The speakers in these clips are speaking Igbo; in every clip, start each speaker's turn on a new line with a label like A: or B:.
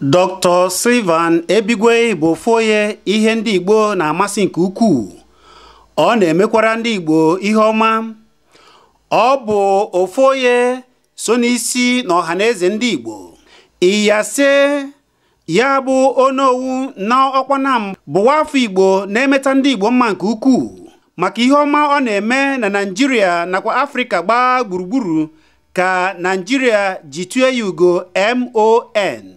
A: Dr. Sylvan Ebigwe bụ ofu onye ihe ndị Igbo na-amasị nke ukwuu. Ọ na-emekwara ndị Igbo ihe ọma. Ọ bụ ofu onye so n'isi na ọhaneze ndị Igbo. Iyase ya bụ onowu na ọkwanam bụ nwafọ Igbo na-emeta ndị Igbo mma nke ukwuu maka ihe ọma ọ na-eme na Naịjirịa nakwa Afrịka gbaa gburugburu ka Naịjirịa ji tue ya ugo MON.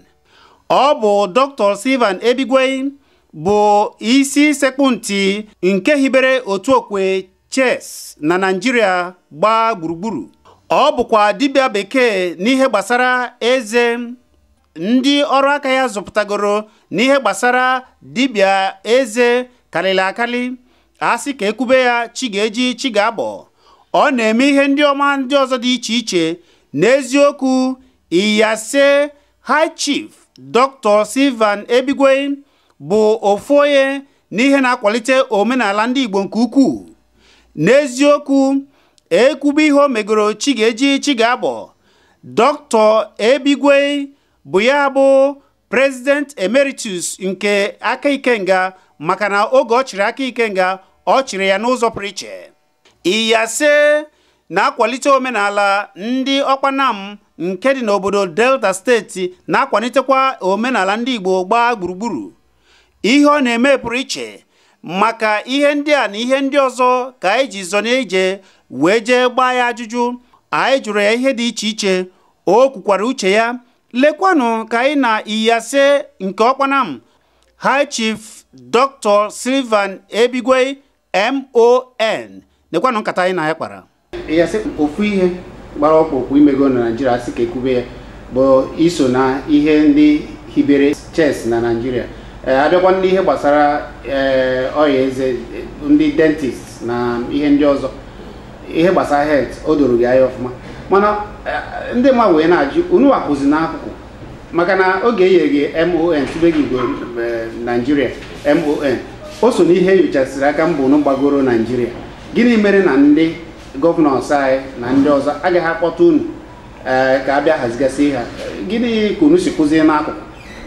A: Ọ bụ Dr. Sylvan Ebigwe bụ isi sekpụ ntị nke hibere otu okwe chess na Naịjirịa gbaa gburugburu. Ọ bụkwa dibịa bekee n'ihe gbasara eze. Ndị ọrụ aka ya zụpụtagoro n'ihe gbasara dibịa eze karịrị akarị. A sị ka ekwube ya chi ga-eji chi ga-abọ. Ọ na-eme ihe ndị ọma ndị ọzọ dị iche iche. N'eziokwu, Iyase High Chief Dr. Sylvan Ebigwe bụ ofu onye n'ihe na-akwalite omenala ndị Igbo nke ukwuu. N'eziokwu, ekwube ihe o megoro chi ga-eji chi ga-abọ. Dr. Ebigwe bụ ya bụ President Emeritus nke aka Ikenga, maka na oge ọ chịrị aka Ikenga, ọ chịrị ya n'ụzọ pụrụ iche. Iyase na-akwalite omenala ndị ọkpanam nke dị n'obodo Delta steeti, na-akwalitekwa omenala ndị Igbo gbaa gburugburu. Ihe ọ na-eme pụrụ iche maka ihe ndị a na ihe ndị ọzọ ka anyị ji zọ n'ije wee jee gbaa ya ajụjụ. Anyị jụrụ ya ihe dị iche iche, o kwukwara uche ya. Lekwanụ ka anyị na Iyase nke ọkpanam High Chief Dr. Sylvan Ebigwe MON, lekwanụ nkata anyị na ya kpara. Iyase, ofu ihe gbara ọkpụrụkpụ imego na Naịjirịa sị ka ekwube ya bụ iso na ihe ndị hibere chess na Naịjirịa. Abịakwa n'ihe gbasara ọya eze, ndị dentist na ihe ndị ọzọ, ihe gbasara health o doro gị anya ọfụma. Mana ndị mmadụ wee na-ajụ unu wapụzi n'akụkụ, maka na oge e nyere gị MON tube gị ugo Naịjirịa MON, o so n'ihe enyochasịrị aka mbụ unu gbagoro Naịjirịa. Gịnị mere na ndị gọvanọs anyị na ndị ọzọ agaghị akpọta unu ka abịa hazigasị ha? Gịnị ka unu si kụzie n'akụkụ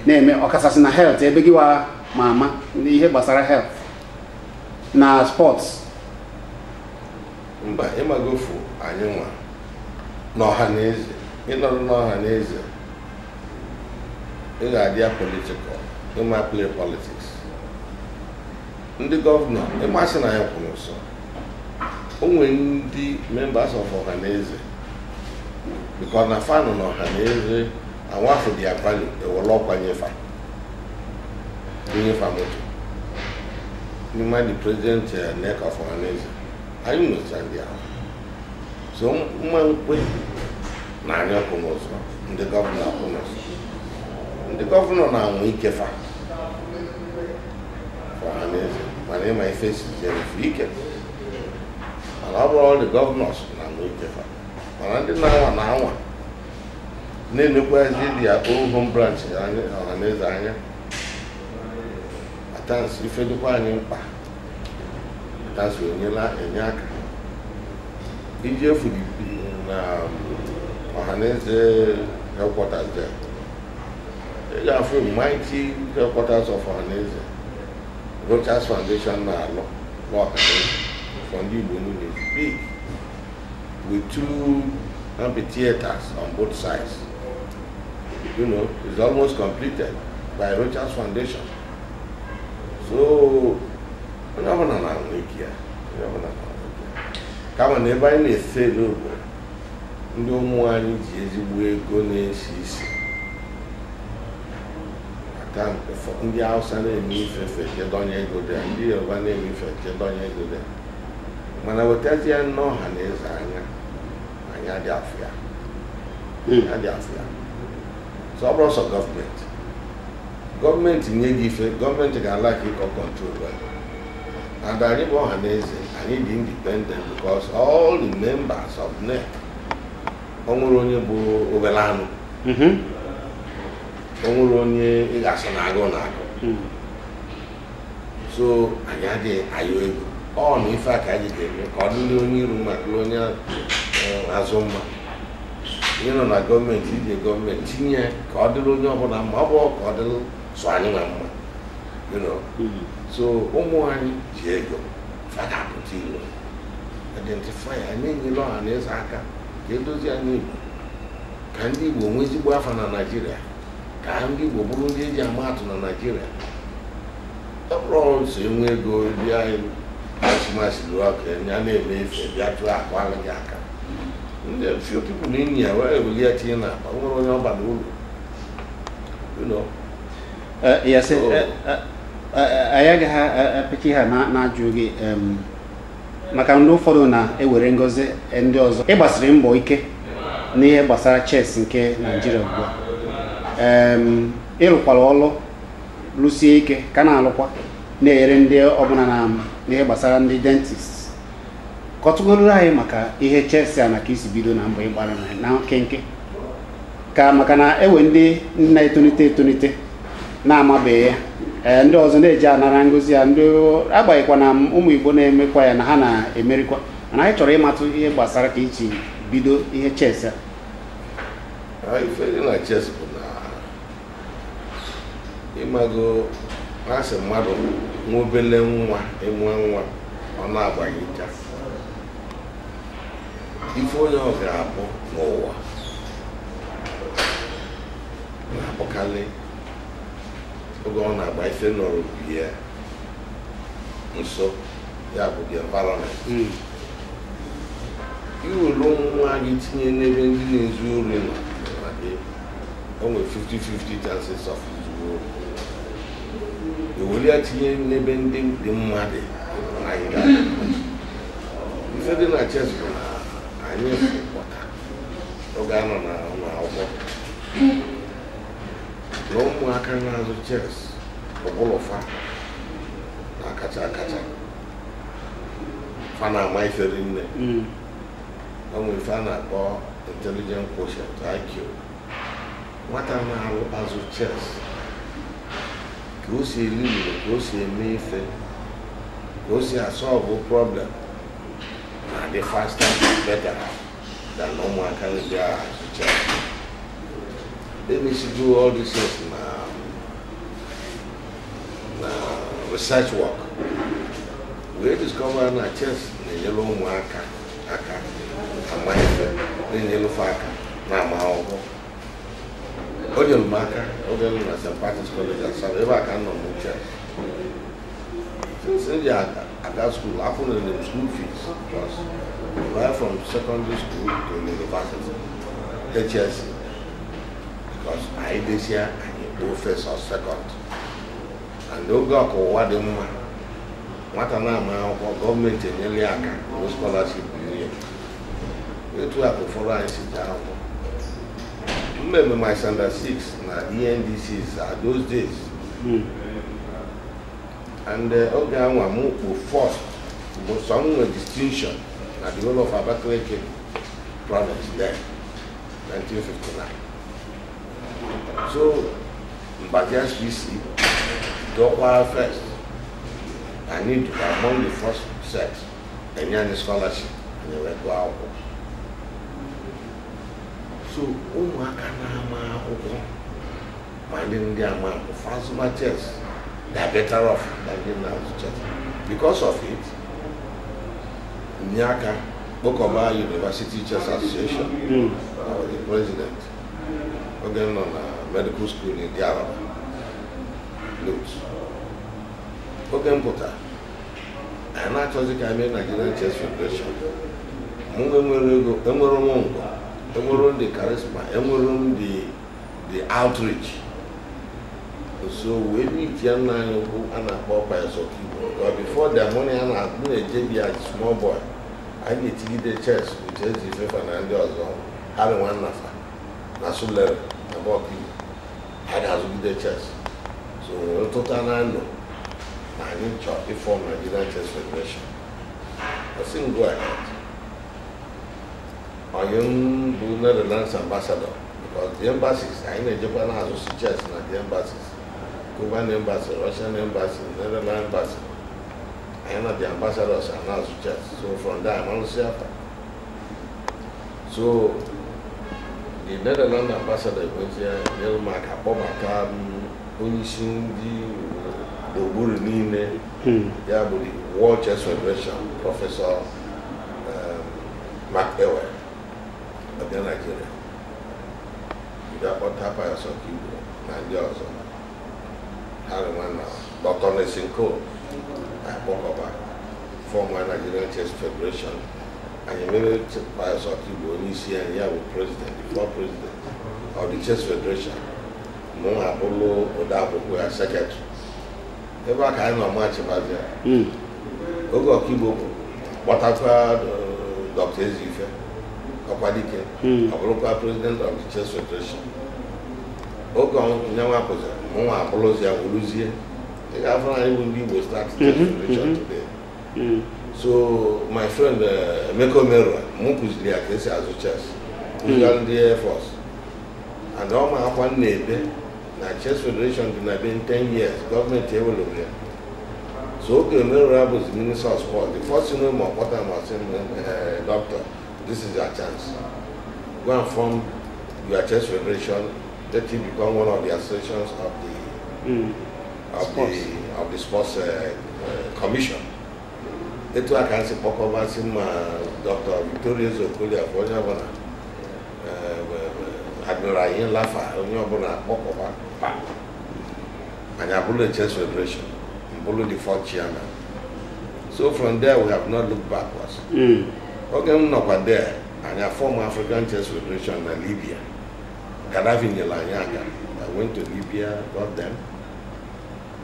A: na-eme ọkachasị na health, ebe gị wa ma ama ihe gbasara health na sports?
B: Mba, ịmagofu anyị nwa n'ọha na eze, ịnọrọ n'ọha na eze ị ga-adị ya political, ịma play politics. Ndị gọvanọ ịmasị na ya kwụrụ nsọ, o nwere ndị members of ọhaneze, because na fa nọ n'ọhaneze anwafụ their value, ewere ọkwa nyefa nyefa moto. N'ime the president NEC of ọhaneze anyị nweta ndị ahụ. So mma nkwe na anyị kwụ n'ụzọ, ndị gọvanọ kwụ n'ụzọ, ndị gọvanọ na-anwụ ike fa ọhaneze, mana ịma ife sizere ike. Mana ọ bụrụ ndị gọvanọs na-anwụ ike fa, mana ndị na-anwa na-anwa na-enekwazi their own home branch ọhaneze anya. At times ife dịkwa anyị mkpa, at times enyela enye aka iji efu na ọhaneze headquarters there. Ị ga-afụ mighty headquarters of ọhaneze Rochas Foundation na-alụ n'ọhaneze for ndị Igbo niile is big, with 2 amphitheaters on both sides. You know, it's almost completed by Rochas Foundation. So, onye ọbụla na-anwụ ike ya, onye ọbụla na-anwụ ike ya. Kama na ebe anyị na-efe n'ogbe, ndị ụmụ anyị ji ezigbo ego na-esi isi. Ata ndị Hausa na-eme ife jedonye ego dị, ndị Yoruba na-eme ife jedonye ego dị. Mana wetazie n'ọha na eze anya, anyị adị afụ ya. Adị afụ ya. So ọ bụrụ sọ gọọmenti, gọọmenti nye gị ife, gọọmenti ga-ala ka ịkọ control ya. And anyị bụ ọha na eze, anyị dị independent because all the members of NEC, o nwere onye bụ obere anụ, o nwere onye ị ga-asị na agụụ na agụ. So anyị adịghị ayọ ego. Ọ na ife a ka anyị ga-eme ka ọ dịrị onye iru mma, dịrị onye azụ mma. Ihe nọ na gọọmenti, ije gọọmenti tinye ka ọ dịrị onye ọbụla mma, ọ bụ ka ọ dịrị sọ anyị nwa mma. So ụmụ anyị ji ego fa ga-apụta ilo identify anyị, enyela ọha na eze aka ka edozi anyị Igbo, ka ndị Igbo nwee ezigbo afa na Naịjirịa, ka ndị Igbo bụrụ ndị eji ama atụ na Naịjirịa. Ọ bụrụ nso enwe ego bịa asịmasị ruo aka ya na-eme efe bịa tụọ akụ alụ gị aka. Ndị few people na-enyi ya wee eweli ya tinye n'akpa, nwere onye ọ bara uru.
A: Yes, anyị agaghị apechi ha na-ajụ gị maka ndị ụfọdụ na-ewere ngọzi ndị ọzọ. Ị gbasiri mbọ ike n'ihe gbasara chess nke Naịjirịa ugbu a. Ịrụkwara ọlụ lụsie ike ka na-alụkwa na-enyere ndị ọbụla na n'ihe gbasara ndị dentist. Kọtụgoro anyị maka ihe chess a na ka isi bido na mbọ ịgbara na nkenke, ka maka na ewe ndị na-etonite etonite na-amabeghị ya, ndị ọzọ na-eji anara ngozi ya, ndị agbanyeghịkwa na ụmụ Igbo na-emekwa ya na ha na-emerikwa, mana anyị chọrọ ịmatụ ihe gbasara ka iji bido ihe chess a.
B: Ife dị na chess bụ na ịmago asị mmadụ nwa obele nwa ịmụọ nwa ọ na-agbanyecha ife onye ọ ga-abụ n'ụwa na-abụkarị oge ọ na-agba ife nọrọ ya nso, ya bụ the environment. Iwere nwa gị tinye n'ebe ndị na-ezu ori nọ, o nwere 50-50 chances of izu ori. Ewere ya tinye n'ebe ndị dị mma dị, anyị ga-adị. Ife dị na chess bụ na anyị pụta oge a nọ na ụlọ akwụkwọ na ụmụaka na-azụ chess ọbụlụfa na-akacha akacha, fa na-ama ife rinne. O nwere ife a na-akpọ intelligent quotient, IQ. Nwata na-azụ chess, ka o si eli uru, ka o si eme ife, ka o si asolve problem na-adị faster and better than ụmụaka ndị azụ chess. Emesigo all these things na research work wee discover na chess na-enyere ụmụaka aka ama ife, na-enyere ofe aka na-ama akwụkwọ. O nyere m aka oge m na St. Patrick's College Asaba, ebe a ka m nọ m chess. Since m ji aga school, akwụnyere m school fees because right from secondary school to university, HSC, because anyị desia anyị kpoo first or second. And oge ọka ụwa dị mma, nwata na-ama akwụkwọ, gọọmenti enyela ya aka no scholarship nye. Etu a ka ụfọdụ anyị si jee akwụkwọ. Mmemme my standard 6 na ENDCs are those days. And oge anwa mụ bụ first bụ sọ m nwe distinction na the whole of Abakaliki province then, 1959. So Mbaji SPC dọkwa first, anyị dụkwa among the first set enye anyị scholarship, anyị wee gụọ akwụkwọ. So ụmụaka na-ama akwụkwọ ma ndị ama akwụkwọ fazụma chess, they are better off than ndị na-azụ chess. Because of it, nye aka kpokọba University Chess Association. I was the president oge m nọ na medical school in Araba Lut. Oge m pụtara, anyị na-achọzi ka anyị mee Nigerian Chess Federation. Mụ enwere ego, enwere m ngọ, enwere m the charisma, enwere m the outreach. So wee meet ya nna anyị ukwu a na-akpọ Pius Okigbo. Because before the money a na-eje bịa small boy, anyị na-etigide chess with Eze Ifefa na ndị ọzọ, Harry Nwannafa na Sulere na Okigbo. Anyị na-azụgide chess. So wee tụta na ndụ na anyị chọrọ ịform Nigerian Chess Federation. I sị m go ahead. Onye m bụ Netherlands ambassador, because the embassies anyị na-ejekwa na-azụsi chess na the embassies, Cuban embassy, Russian embassy, Netherlands embassy. Anyị na the ambassadors a na-azụ chess. So from there, amalụsị afa. So the Netherlands ambassador ekwesị nyere m aka kpọbata m onyeisi ndị gburugburu niile, ya bụ the World Chess Federation, Professor Mark Ewe, ọbịa Nigeria, bịa kpọta Pius Okigbo na ndị ọzọ, ha nwa na Dr. Nelson Cole, akpọkọba form Nigerian Chess Federation. Anyị emebe Pius Okigbo onye isi anyị, ya bụ president, the fourth president of the Chess Federation. Mụ abụrụ odeakwụkwọ ya, secretary. Ebe a ka anyị nọ machibazia. Oge Okigbo kpọtakwa Dr. Ezife Ọkwadike, ọ bụrụkwa president of the Chess Federation. Oge nyanwa pụziri, mụnwa abụrụzi ya wụrụzie. Ị ga-afụ na anyị bụ ndị Igbo start Chess Federation today. So my friend Emeka Omerua, mụ kụziri ya ka esi azụ chess, kụziara ndị Air Force, and ọ ma akwa m na-ebe na Chess Federation dị na be 10 years gọọmenti eweloro ya. So oge Omerua bụzi minister of sport, the first thing ma ọkpọta ma sị m, "Doctor, this is your chance. Go and form your chess federation. Let it become one of the associations of the of
A: Sports.
B: the sports commission." Etu a ka m si kpọkọba, si ma Dr. Victoria Ezeokoli, afọ onye ọbụla, Admiral Ayin Lafa, onye ọbụla, kpọkọba pa anyị abụrụ Chess Federation, mbụrụ the fourth chairman. So from there we have not looked backwards. Oge m nọkwa there, anyị form African Chess Federation na Libya. Gaddafi nyere anyị aka. I went to Libya, got them,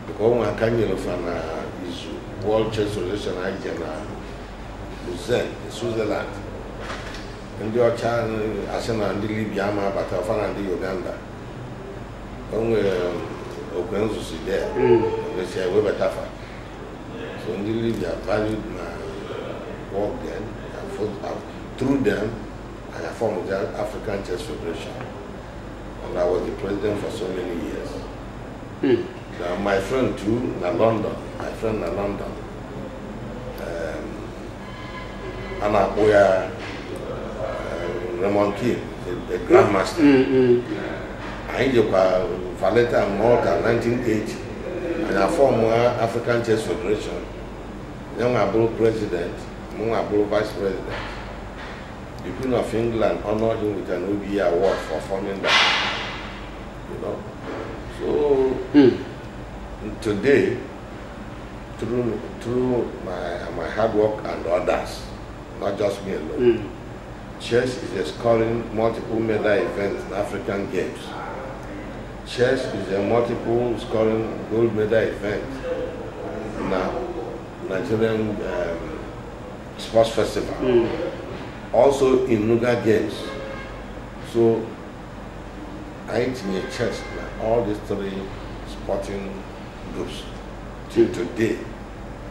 B: because ụmụ aka nyere fa na izu World Chess Federation anyị je na Lausanne, Switzerland. Ndị ọcha asị na ndị Libya ama abata, ọfa na ndị Uganda. O nwere okwe nzuzi there, emesịa ewebata fa. So ndị Libya valued my work then, and through them I formed the African Chess Federation, and I was the president for so many years. Now, my friend too na London, my friend na London, a na-akpọ ya Raymond King, the grandmaster. Anyị jekwa Valletta, Malta, 1980. Anyị a form African Chess Federation. Ya nwa bụrụ president, mụ nwa bụrụ vice president. The Queen of England honored him with an OBE award for forming that. So today, through my hard work and others, not just me alone, chess is a scoring multiple medal event in African Games. Chess is a multiple scoring gold medal event in a Nigerian Sports Festival. Also in Nuga Games. So I tinye chess na all these three sporting groups till today.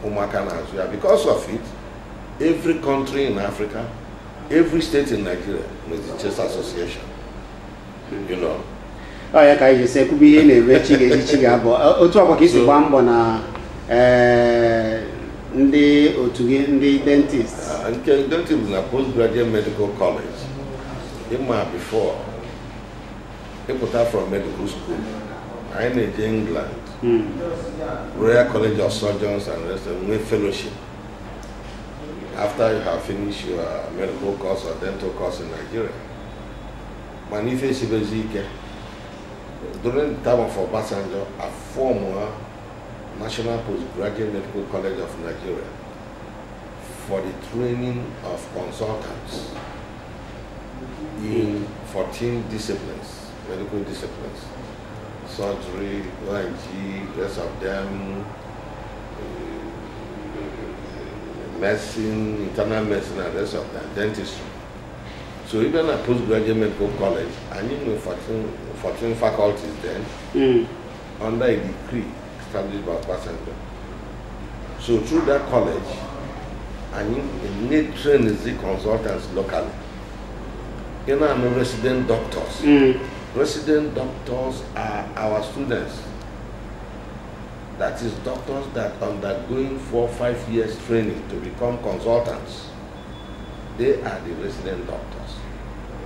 B: Ụmụaka na-azụ ya. Because of it, every country in Africa, every state in Nigeria with the chess association.
A: Ọ ya ka anyị ji sị ekwube ihe na-eme chi ga-eji chi ga-abụ. Otu ọkwa ka isi gbaa mbọ na ndị otu gị, ndị dentist.
B: Nke dentist na Postgraduate Medical College. Ịma before ịpụta from medical school, anyị na-eje England, Royal College of Surgeons and rest, nwee fellowship after you have finished your medical course or dental course in Nigeria. Mana ife esibezi ike. During the time of Obasanjo, a former National Postgraduate Medical College of Nigeria for the training of consultants in 14 disciplines, medical disciplines: surgery, ONG, rest of them, medicine, internal medicine, and rest of them, dentistry. So even at Postgraduate Medical College, I knew 14 faculties then, under a decree established by Obasanjo. So through that college, I need train the consultants locally. No resident doctors. Resident doctors are our students. That is doctors that undergoing 4 or 5 years training to become consultants. They are the resident doctors.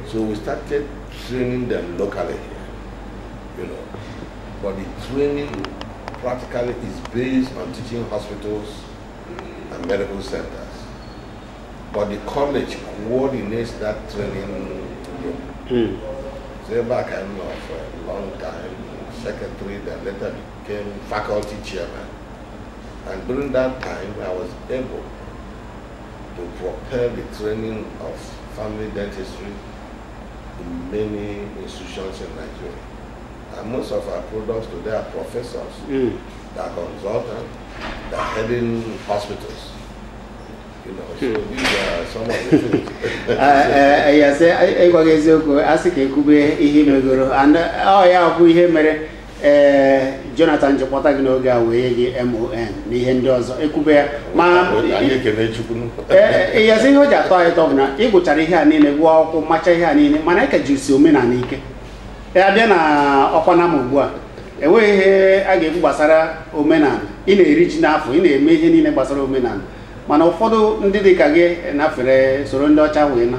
B: So we started training them locally here, you know. But the training practically is based on teaching hospitals and medical centers. But the college coordinates that training group. So back I know for a long time, secretary, that later became faculty chairman. And during that time, I was able to propel the training of family dentistry in many institutions in Nigeria. And most of our products today are professors, that are consultants, that are heading hospitals. You know, so these are some of the things.
A: Yes, ịgwa gị eziokwu, a sị ka ekwube ihe megoro and ọ ya bụ ihe mere Jonathan ji kpọta gị n'oge a wee nye gị MON na ihe ndị ọzọ ekwube ya ma
B: Anyị ekene Chukwu.
A: Yes, ihe o ji atọ anyị ụtọ bụ na ị gụchara ihe a niile, gụọ akwụkwọ, macha ihe a niile, mana ị ka jisi omenala ike. Ya bịa na ọkwa nama ugbu a, enweghị ihe a ga-ekwu gbasara omenala. Ị na-eri ji n'afọ, ị na-eme ihe niile gbasara omenala, mana ụfọdụ ndị dị ka gị nafere soro ndị ọcha wee na.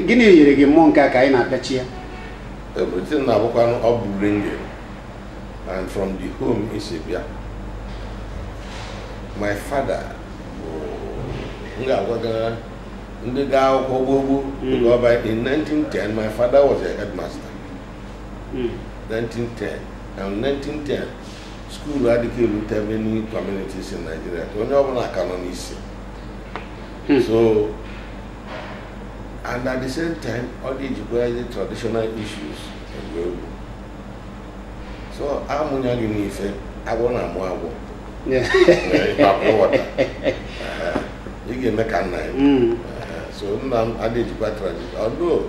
A: Gịnị nyere gị mmụọ nke a ka anyị na-apịachi ya?
B: Everything na-abụkwanụ upbringing and from the home isi bịa. My father bụ, m ga-agwa gị ndị gaa akwụkwọ gboo gboo, because by in 1910 my father was a headmaster. 1910, and 1910 school adịghị erute many communities in Nigeria. Onye ọbụla ka nọ n'isi. So, and at the same time, ọ dị ejikwa the traditional issues egwu egwu. So amụnya gị n'ife, agwọ na-amụ agwọ. Ịkpapụ water. Ị ga-eme ka nna ya. So nna m adịghị ejikwa tradition. Although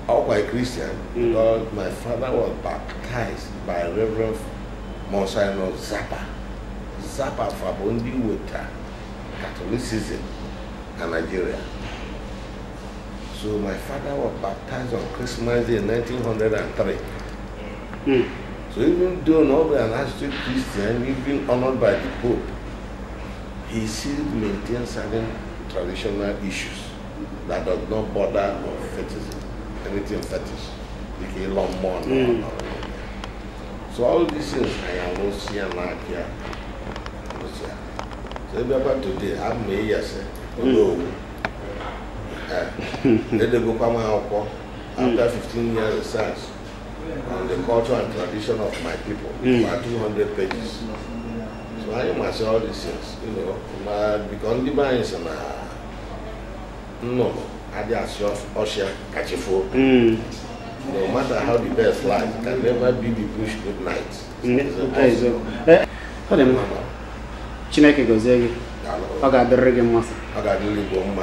B: ọkwa a Christian, because my father was baptized by Reverend Monsignor Zappa. Zappa fa bụ ndị weta Catholicism na Nigeria. So my father was baptized on Christmas Day in 1903. So even though not an astute Christian, even honored by the Pope, he still maintains certain traditional issues that does not bother of fetishism, anything fetish. Like a long more. So all these things I am not seeing like here. So if you are today, I'm a yes, although they go come out after 15 years research on the culture and tradition of my people, about 200 pages. So I must say all these things, you know, because the man is no, I just usher catch a. No matter how the bird flies, it can never be the bush good night.
A: Ọ dị mma. Chineke gọzie gị. Ọ ga-adịrịrị gị mmasị.
B: Ọ ga-adịrị Igbo mma.